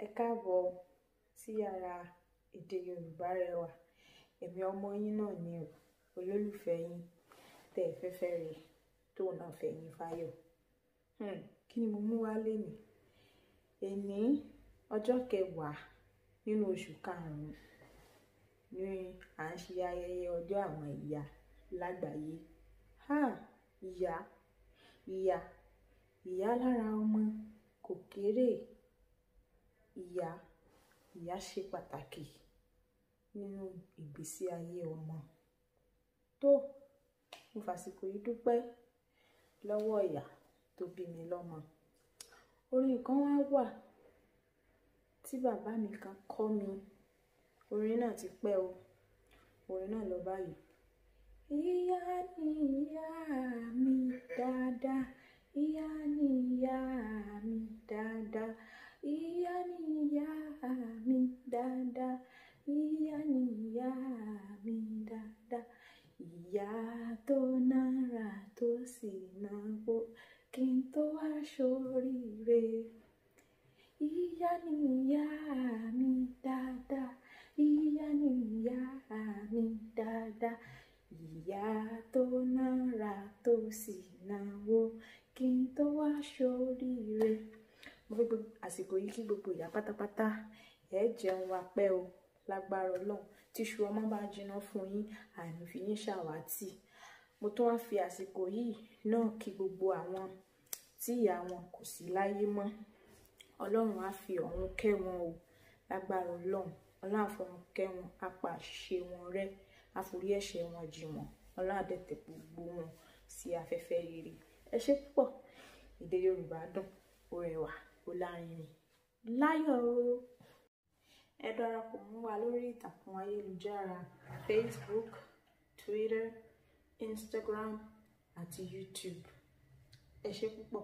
Ẹ káàbọ̀ sí yàrá èdè Yorùbá rẹwà. Èmi ọmọ yín náà ni o, olólùfẹ́ yín tẹ́ ẹ fẹ́ fẹ́ rè tóun náà fẹ́ yín fáyọ̀. Kí ni mo mú wá lénìí? Èní ọjọ́ kẹwàá nínú oṣù karùn-ún ni à ń ṣe ayẹyẹ ọjọ́ àwọn ìyá lágbàáyé. Ha! Ìyá, ìyá, ìyá lára ọmọ kò kéré. Ìyá, ìyá ṣe pàtàkì nínú ìgbésí ayé ọmọ. Tó, mo fàsìkò yìí dúpẹ́ lọ́wọ́ ìyá tó bí mi lọ́mọ. Orin kan wá wà tí bàbá mi kan kọ́ mi. Orin náà ti pẹ́ o. Orin náà lọ báyìí. Ìyá ni ìyá mi dáadáa. Ìyá ni ìyá mi dáadáa. Ìyá ni ìyá mi dáadáa. Ìyá ni ìyá mi dáadáa. Ìyá tó nára tó sì náwó kí n tó wá ṣoríire. Ìyá ni ìyá mi dáadáa. Ìyá ni ìyá mi dáadáa. Ìyá tó nára tó sì náwó kí n tó wá ṣoríire. Mo fi gbogbo àsìkò yìí kí gbogbo ìyá pátápátá. Ẹ jẹun wa pẹ́ o, lágbára Ọlọ́run. Tíṣu ọmọ bá jiná fún yín, àní fi yín ṣàwátì. Mo tún wá fi àsìkò yìí náà kí gbogbo àwọn tí ìyá wọn kò sí láyé mọ́. Ọlọ́run á fi ọ̀run kẹ́ wọn o, lágbára Ọlọ́run. Ọlọ́run á fọ̀run kẹ́ wọn, á pa àṣìṣe wọn rẹ́, á forí ẹ̀ṣẹ̀ wọn jì wọ́n. Ọlọ́run á dẹ̀ tẹ́ gbogbo wọn sí afẹ́fẹ́ rere. Ẹ ṣé púpọ̀. Èdè Yorùbá dùn, ó rẹwà, ó lárinrin. Láyọ̀ o. Ẹ darapọ̀ mọ́ wa lórí ìtàkùn ayélujára Facebook, Twitter, Instagram àti YouTube. Ẹ ṣé púpọ̀.